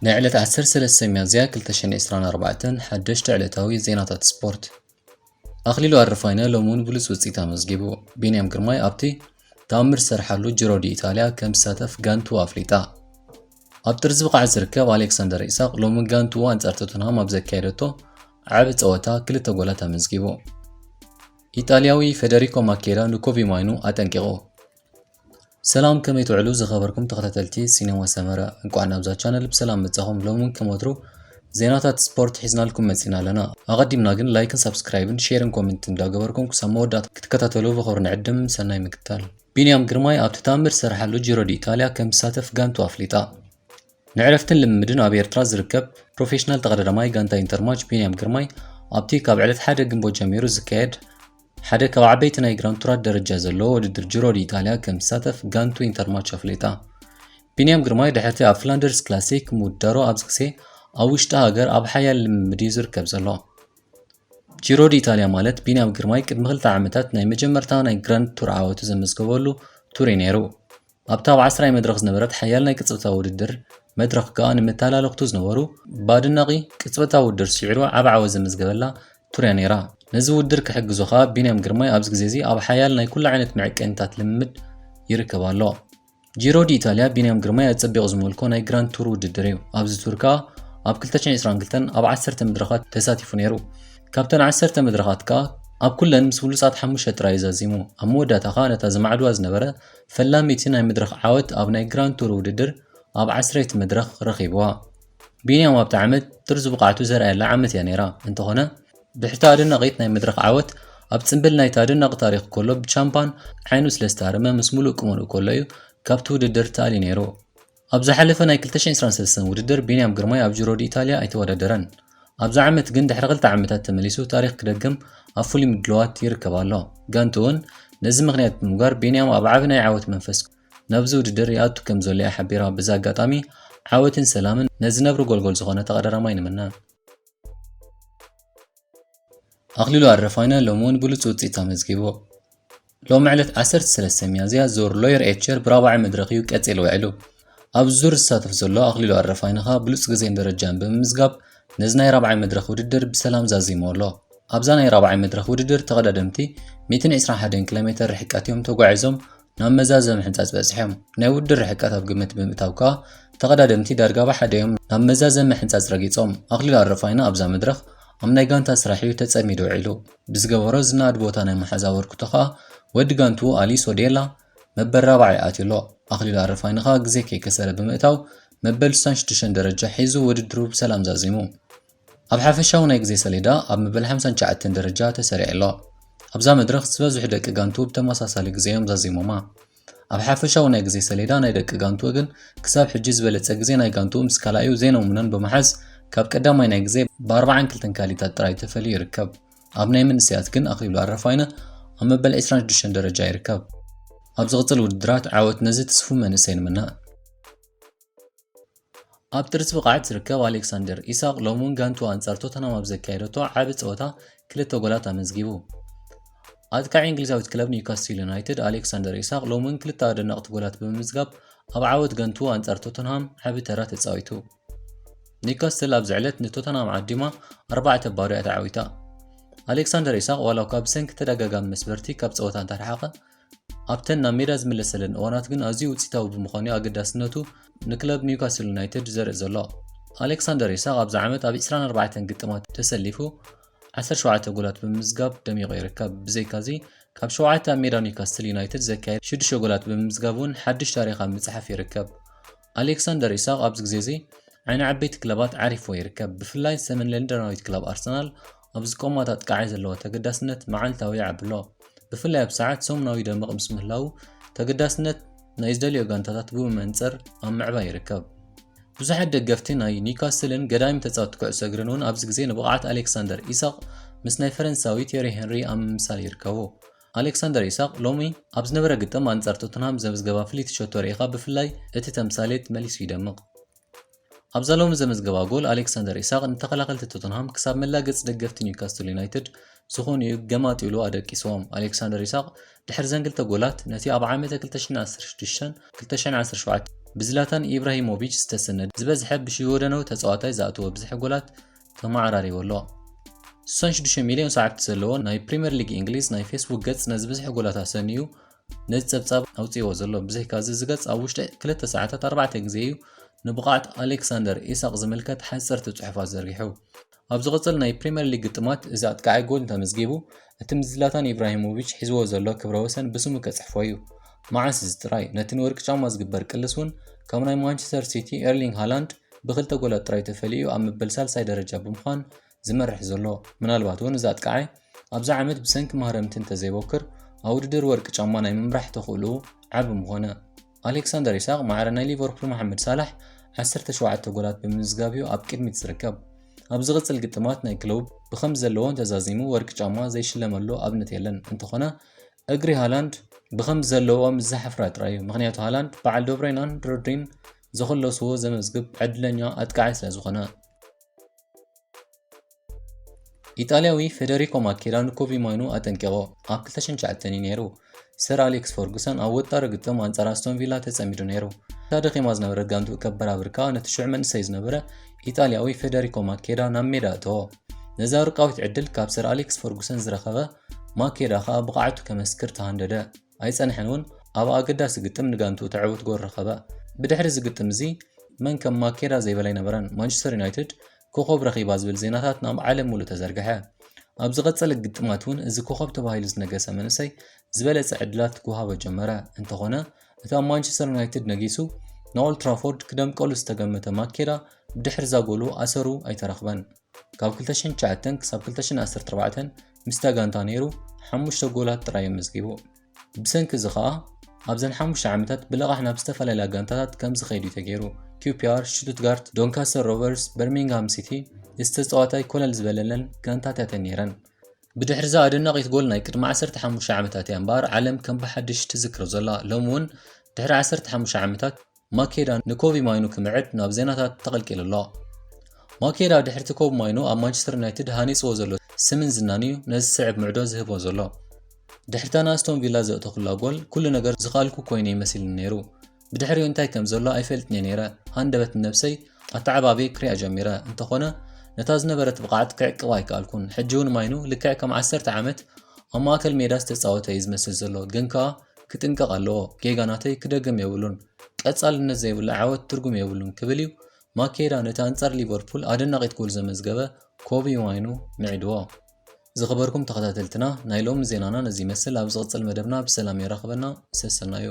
ናይ ዕለት ዓሰርተ ሰለስተ ሚያዝያ ክልተ ሽሕን ዕስራን ኣርባዕተን ሓደሽቲ ዕለታዊ ዜናታት ስፖርት። ኣኽሊሉ ኣረፋይነ ሎሚ እውን ብሉጽ ውጽኢት ኣመዝጊቡ። ቢንያም ግርማይ ኣብቲ ተኣምር ዝሰርሓሉ ጂሮ ዲ ኢጣልያ ከም ዝሳተፍ ጋንቱ ኣፍሊጣ። ኣብ ጥርዚ ብቕዓት ዝርከብ ኣሌክሳንደር ኢሳቕ ሎሚ ጋንቱ ኣንጻር ቶተንሃም ኣብ ዘካየደቶ ዓቢ ጸወታ ክልተ ጎላት ኣመዝጊቡ። ኢጣልያዊ ፌደሪኮ ማኬዳ ንኮቪ ማይኑ ኣጠንቂቑ። ሰላም፣ ከመይ ትውዕሉ ዝኸበርኩም ተኸታተልቲ ሲኔማ ሰመረ? እንቋዕ ናብዛ ቻነል ብሰላም መጻኹም። ሎሚ እውን ከም ወትሩ ዜናታት ስፖርት ሒዝናልኩም መጺና ኣለና። ኣቐዲምና ግን ላይክን ሳብስክራይብን ሼርን ኮሜንትን እንዳገበርኩም ክሳብ መወዳእታ ክትከታተሉ ብኽብሪ ንዕድም። ሰናይ ምክትታል። ቢንያም ግርማይ ኣብቲ ተኣምር ዝሰርሓሉ ጂሮ ዲ ኢጣልያ ከም ዝሳተፍ ጋንቱ ኣፍሊጣ። ንዕረፍትን ልምምድን ኣብ ኤርትራ ዝርከብ ፕሮፌሽናል ተቐዳዳማይ ጋንታ ኢንተርማች ቢንያም ግርማይ ኣብቲ ካብ ዕለት ሓደ ግንቦት ጀሚሩ ዝካየድ ሓደ ካብ ዓበይቲ ናይ ግራንድ ቱራት ደረጃ ዘለዎ ውድድር ጂሮ ዲ ኢጣልያ ከም ዝሳተፍ ጋንቱ ኢንተርማች ኣፍሊጣ። ቢንያም ግርማይ ድሕርቲ ኣብ ፍላንደርስ ክላሲክ ምውዳሩ ኣብዚ ግዜ ኣብ ውሽጢ ሃገር ኣብ ሓያል ልምምድ እዩ ዝርከብ ዘሎ። ጂሮ ዲ ኢጣልያ ማለት ቢንያም ግርማይ ቅድሚ ክልተ ዓመታት ናይ መጀመርታ ናይ ግራንድ ቱር ዓወቱ ዘመዝገበሉ ቱር እዩ ነይሩ። ኣብታ ኣብ ዓስራይ መድረኽ ዝነበረት ሓያል ናይ ቅጽበታዊ ውድድር መድረኽ ከኣ ንመተላለኽቱ ዝነበሩ ብኣደናቒ ቅጽበታዊ ውድድር ስዒሩ ዓቢ ዓወት ዘመዝገበላ ቱር እያ ነይራ። ነዚ ውድድር ክሕግዞ ከኣ ቢንያም ግርማይ ኣብዚ ግዜ እዚ ኣብ ሓያል ናይ ኩሉ ዓይነት መዐቀኒታት ልምምድ ይርከብ ኣሎ። ጂሮ ዲ ኢጣልያ ቢንያም ግርማይ ኣጸቢቑ ዝመልኮ ናይ ግራንድ ቱር ውድድር እዩ። ኣብዚ ቱር ከኣ ኣብ ክልተ ሽሕን ዕስራን ክልተን ኣብ ዓሰርተ መድረኻት ተሳቲፉ ነይሩ። ካብተን ዓሰርተ መድረኻት ከኣ ኣብ ኩለን ምስ ብሉጻት ሓሙሽተ ጥራይ እዩ ዛዚሙ። ኣብ መወዳእታ ከኣ ነታ ዝማዕድዋ ዝነበረ ፈላሚቲ ናይ መድረኽ ዓወት ኣብ ናይ ግራንድ ቱር ውድድር ኣብ ዓስረይቲ መድረኽ ረኺብዋ። ቢንያም ኣብቲ ዓመት ጥርዚ ብቕዓቱ ዘርኣየላ ዓመት እያ ነይራ። እንተኾነ ድሕሪታ ኣደናቒት ናይ መድረኽ ዓወት ኣብ ጽምብል ናይቲ ኣደናቒ ታሪኽ ኮሎ ብቻምፓን ዓይኑ ስለ ዝተሃረመ ምስ ምሉእ ቁመንኡ ኮሎ እዩ ካብቲ ውድድር ተኣልዩ ነይሩ። ኣብ ዝሓለፈ ናይ ክልተ ሽሕን ዕስራን ሰለስተን ውድድር ቢንያም ግርማይ ኣብ ጂሮ ዲ ኢጣልያ ኣይተወዳደረን። ኣብዚ ዓመት ግን ድሕሪ ክልተ ዓመታት ተመሊሱ ታሪኽ ክደግም ኣብ ፍሉይ ምድላዋት ይርከብ ኣሎ። ጋንቱ እውን ነዚ ምኽንያት ብምግባር ቢንያም ኣብ ዓቢ ናይ ዓወት መንፈስ ናብዚ ውድድር ይኣቱ ከም ዘሎ እያ ሓቢራ። በዚ ኣጋጣሚ ዓወትን ሰላምን ነዚ ነብሪ ጎልጎል ዝኾነ ተቐዳዳማይ ንምነ። ኣኽሊሉ ኣረፋይነ ሎሚ እውን ብሉጽ ውጽኢት ኣመዝጊቡ። ሎሚ ዕለት ዓሰርተ ሰለስተ ሚያዝያ ዙር ሎየር ኤቸር ብራብዓይ መድረኽ እዩ ቀጺሉ ውዒሉ። ኣብ ዙር ዝሳተፍ ዘሎ ኣኽሊሉ ኣረፋይነ ከኣ ብሉጽ ግዜን ደረጃን ብምምዝጋብ ነዚ ናይ ራብዓይ መድረኽ ውድድር ብሰላም ዛዚሙ ኣሎ። ኣብዛ ናይ ራብዓይ መድረኽ ውድድር ተቐዳደምቲ ሚእትን ዕስራን ሓደን ኪሎ ሜተር ርሕቀት እዮም ተጓዒዞም ናብ መዛዘሚ ሕንጻጽ በጺሖም። ናይ ውድድር ርሕቀት ኣብ ግምት ብምእታው ከኣ ተቐዳደምቲ ዳርጋ ብሓደ እዮም ናብ መዛዘሚ ሕንጻጽ ረጊጾም። ኣኽሊሉ ኣረፋይነ ኣብዛ መድረኽ ኣብ ናይ ጋንታ ስራሕ እዩ ተጸሚዱ ውዒሉ። ብዝገበሮ ዝነኣድ ቦታ ናይ መሓዛ ኣበርክቶ ከኣ ወዲ ጋንቱ ኣሊሶ ዴላ መበል ራብዓይ ኣትዩ ኣሎ። ኣኽሊሉ ኣረፋይነ ከኣ ግዜ ከይከሰረ ብምእታው መበል ስሳን ሽዱሽተን ደረጃ ሒዙ ውድድሩ ብሰላም ዛዚሙ። ኣብ ሓፈሻዊ ናይ ግዜ ሰሌዳ ኣብ መበል ሓምሳን ትሽዓተን ደረጃ ተሰሪዑ ኣሎ። ኣብዛ መድረኽ ዝበዝሑ ደቂ ጋንቱ ብተመሳሳሊ ግዜ እዮም ዛዚሞማ። ኣብ ሓፈሻዊ ናይ ግዜ ሰሌዳ ናይ ደቂ ጋንቱ ግን ክሳብ ሕጂ ዝበለጸ ግዜ ናይ ጋንቱ ምስ ካልኣዩ ዜኖ ሙነን ብምሓዝ ካብ ቀዳማይ ናይ ግዜ ብኣርባዓን ክልተን ካሊታት ጥራይ ተፈልዩ ይርከብ። ኣብ ናይ መንእሰያት ግን ኣኽሊሉ ኣረፋይነ ኣብ መበል ዕስራን ሽዱሽተን ደረጃ ይርከብ። ኣብ ዝቕጽል ውድድራት ዓወት ነዚ ትስፉ መንእሰይ ንምነ። ኣብ ጥርዚ ብቕዓት ዝርከብ ኣሌክሳንደር ኢሳቕ ሎሚ እውን ጋንቱ ኣንጻር ቶተንሃም ኣብ ዘካየደቶ ዓቢ ጸወታ ክልተ ጎላት ኣመዝጊቡ። ኣጥቃዒ እንግሊዛዊት ክለብ ኒውካስትል ዩናይትድ ኣሌክሳንደር ኢሳቕ ሎሚ እውን ክልተ ኣደነቕቲ ጎላት ብምምዝጋብ ኣብ ዓወት ጋንቱ ኣንጻር ቶተንሃም ዓቢ ተራ ተጻዊቱ። ኒውካስትል ኣብዚ ዕለት ንቶተንሃም ዓዲማ ኣርባዕተ ባዶ እያ ተዓዊታ። ኣሌክሳንደር ኢሳቕ ዋላ እኳ ብሰንኪ ተደጋጋሚ መስበርቲ ካብ ጸወታ እንተረሓቐ፣ ኣብተን ናብ ሜዳ ዝምለሰለን እዋናት ግን ኣዝዩ ውጽኢታዊ ብምዃኑ ኣገዳስነቱ ንክለብ ኒውካስል ዩናይትድ ዘርኢ ዘሎ። ኣሌክሳንደር ኢሳቕ ኣብዚ ዓመት ኣብ ዕስራን ኣርባዕተን ግጥማት ተሰሊፉ ዓሰርተ ሸውዓተ ጎላት ብምምዝጋብ ደሚቑ ይርከብ። ብዘይካዚ ካብ ሸውዓተ ኣብ ሜዳ ኒውካስል ዩናይትድ ዘካየድ ሽዱሽተ ጎላት ብምምዝጋብ እውን ሓድሽ ታሪኽ ኣብ ምጽሓፍ ይርከብ። ኣሌክሳንደር ኢሳቕ ኣብዚ ግዜ እዚ ዓይኒ ዓበይቲ ክለባት ዓሪፍዎ ይርከብ። ብፍላይ ሰሜን ለንደናዊት ክለብ ኣርሰናል ኣብዚ ቆማት ኣጥቃዓይ ዘለዎ ተገዳስነት መዓልታዊ ይዓቢ ኣሎ። ብፍላይ ኣብ ሰዓት ሰሙናዊ ይደምቕ ምስ ምህላዉ ተገዳስነት ናይ ዝደልዮ ጋንታታት ብኡ መንጽር ኣብ ምዕባይ ይርከብ። ብዙሓት ደገፍቲ ናይ ኒውካስልን ገዳይም ተጻወትቲ ኩዕሶ እግርን እውን ኣብዚ ግዜ ንብቕዓት ኣሌክሳንደር ኢሳቕ ምስ ናይ ፈረንሳዊ ቴሪ ሄንሪ ኣብ ምምሳል ይርከቡ። ኣሌክሳንደር ኢሳቕ ሎሚ ኣብ ዝነበረ ግጥም ኣንጻር ቶተንሃም ዘምዝገባ ፍልይቲ ሸቶ ርኢኻ ብፍላይ እቲ ተምሳሌት መሊሱ ይደምቕ። ኣብዛ ሎሚ ዘመዝገባ ጎል ኣሌክሳንደር ኢሳቕ ንተኸላኸልቲ ቶተንሃም ክሳብ መላገጺ ደገፍቲ ኒውካስትል ዩናይትድ ዝኾኑ እዩ ገማጢሉ ኣደቂስዎም። ኣሌክሳንደር ኢሳቕ ድሕሪ ዘን ክልተ ጎላት ነቲ ኣብ ዓመተ ክልተ ሽሕን ዓሰርተ ሽዱሽተን ክልተ ሽሕን ዓሰርተ ሸውዓተን ብዝላታን ኢብራሂሞቪች ዝተሰነደ ዝበዝሐ ብሽወደናዊ ተጻዋታይ ዝኣተወ ብዝሒ ጎላት ተመዓራሪዎ ኣሎ። ስሳን ሽዱሽተ ሚልዮን ሰዓብቲ ዘለዎ ናይ ፕሪምየር ሊግ እንግሊዝ ናይ ፌስቡክ ገጽ ነዚ ብዝሒ ጎላት ኣሰንዩ ነዚ ጸብጻብ ኣውጺእዎ ዘሎ። ብዘይካዚ እዚ ገጽ ኣብ ውሽጢ ክልተ ሰዓታት ኣርባዕተ ግዜ እዩ ንብቕዓት ኣሌክሳንደር ኢሳቕ ዝምልከት ሓጸርቲ ጽሑፋት ዘርጊሑ። ኣብ ዝቕጽል ናይ ፕሪምየር ሊግ ግጥማት እዚ ኣጥቃዓይ ጎል እንተመዝጊቡ፣ እቲ ምስ ዝላታን ኢብራሂሞቪች ሒዝዎ ዘሎ ክብረ ወሰን ብስሙ ከጽሕፎ እዩ። መዓስ እዚ ጥራይ፣ ነቲ ንወርቂ ጫማ ዝግበር ቅልስ እውን ካብ ናይ ማንቸስተር ሲቲ ኤርሊንግ ሃላንድ ብክልተ ጎላት ጥራይ ተፈልዩ ኣብ ምበል ሳልሳይ ደረጃ ብምዃን ዝመርሕ ዘሎ። ምናልባት እውን እዚ ኣጥቃዓይ ኣብዚ ዓመት ብሰንኪ ማህረምቲ እንተዘይቦክር፣ ኣብ ውድድር ወርቂ ጫማ ናይ ምምራሕ ተኽእልኡ ዓቢ ምኾነ። ኣሌክሳንደር ኢሳቕ ማዕረ ናይ ሊቨርፑል መሓመድ ሳላሕ ዓሰርተ ሸውዓተ ጎላት ብምምዝጋብ እዩ ኣብ ቅድሚት ዝርከብ። ኣብ ዝቕጽል ግጥማት ናይ ክለቡ ብኸም ዘለዎ እንተዛዚሙ ወርቂ ጫማ ዘይሽለመሉ ኣብነት የለን። እንተኾነ እግሪ ሃላንድ ብኸም ዘለዎ ምስ ዝሓፍራ ጥራይ እዩ። ምኽንያቱ ሃላንድ በዓል ዶብሬናን ሮድሪን ዝኽለስዎ ዘመዝግብ ዕድለኛ ኣጥቃዓይ ስለ ዝኾነ። ኢጣልያዊ ፌደሪኮ ማኬዳ ንኮቪ ማይኑ ኣጠንቂቑ ኣብ ክልተ ሽሕን ትሽዓተን እዩ ነይሩ። ሰር ኣሌክስ ፈርጉሰን ኣብ ወጣሪ ግጥም ኣንጻር ኣስቶን ቪላ ተጸሚዱ ነይሩ። እታ ደኺማ ዝነበረት ጋንትኡ ከበራብር ከኣ ነቲ ሽዑ መንእሰይ ዝነበረ ኢጣልያዊ ፌደሪኮ ማኬዳ ናብ ሜዳ ኣእተዎ። ነዛ ወርቃዊት ዕድል ካብ ሰር ኣሌክስ ፈርጉሰን ዝረኸበ ማኬዳ ከኣ ብቕዓቱ ከመስክር ተሃንደደ። ኣይጸንሐን እውን ኣብ ኣገዳሲ ግጥም ንጋንትኡ ተዕውት ጎል ረኸበ። ብድሕሪ እዚ ግጥም እዚ መን ከም ማኬዳ ዘይበለ ኣይነበረን። ማንቸስተር ዩናይትድ ኮኾብ ረኺባ ዝብል ዜናታት ናብ ዓለም ሙሉእ ተዘርግሐ። ኣብ ዝቐጸለ ግጥማት እውን እዚ ኮኾብ ተባሂሉ ዝነገሰ መንእሰይ ዝበለጸ ዕድላት ክወሃቦ ጀመረ። እንተኾነ እቲ ኣብ ማንቸስተር ዩናይትድ ነጊሱ ንኦልድ ትራፎርድ ክደምቀሉ ዝተገመተ ማኬዳ ብድሕሪ እዛ ጎሉ ኣሰሩ ኣይተረኽበን። ካብ ክልተ ሽሕን ትሽዓተን ክሳብ ክልተ ሽሕን ዓሰርተ ኣርባዕተን ምስታ ጋንታ ነይሩ ሓሙሽተ ጎላት ጥራይ ኣመዝጊቡ። ብሰንኪ እዚ ኸኣ ኣብዘን ሓሙሽተ ዓመታት ብለቓሕ ናብ ዝተፈላለያ ጋንታታት ከም ዝኸይድ እዩ ተገይሩ። ኪውፒኣር፣ ሽቱትጋርት፣ ዶንካስተር ሮቨርስ፣ በርሚንግሃም ሲቲ፣ እዚ ተጻዋታይ ኮለል ዝበለለን ጋንታታት እየን ነይረን። ብድሕሪ እዛ ኣደናቒት ጎል ናይ ቅድሚ ዓሰርተ ሓሙሽተ ዓመታት እያ እምበኣር ዓለም ከም ብሓድሽ ትዝክሮ ዘላ። ሎሚ እውን ድሕሪ ዓሰርተ ሓሙሽተ ዓመታት ማኬዳ ንኮቢ ማይኑ ክምዕድ ናብ ዜናታት ተቐልቂሉ ኣሎ። ማኬዳ ድሕርቲ ኮቢ ማይኑ ኣብ ማንቸስተር ዩናይትድ ሃኒጽዎ ዘሎ ስምን ዝናን እዩ ነዚ ዝስዕብ ምዕዶ ዝህቦ ዘሎ። ድሕርታ ንኣስቶን ቪላ ዘእተኹላ ጎል ኩሉ ነገር ዝኸኣልኩ ኮይነ ይመሲልኒ ነይሩ። ብድሕሪኡ እንታይ ከም ዘሎ ኣይፈልጥን እየ ነይረ። ሃንደበት ንነብሰይ ኣተዓባብየ ክሪኣ ጀሚረ። እንተኾነ ነታ ዝነበረት ብቕዓት ክዕቅባ ኣይከኣልኩን። ሕጂ እውን ማይኑ ልክዕ ከም ዓሰርተ ዓመት ኣብ ማእከል ሜዳ ዝተጻወተ እዩ ዝመስል ዘሎ፣ ግን ከኣ ክጥንቀቕ ኣለዎ። ጌጋ ናተይ ክደግም የብሉን። ቀጻልነት ዘይብሉ ዓወት ትርጉም የብሉን ክብል እዩ ማኬዳ ነቲ ኣንጻር ሊቨርፑል ኣደናቒት ጎል ዘመዝገበ ኮቢ ማይኑ ምዒድዎ። ዝኸበርኩም ተኸታተልትና ናይ ሎሚ ዜናና ነዚ ይመስል። ኣብ ዝቕጽል መደብና ብሰላም የራኽበና። ሰሰናዩ።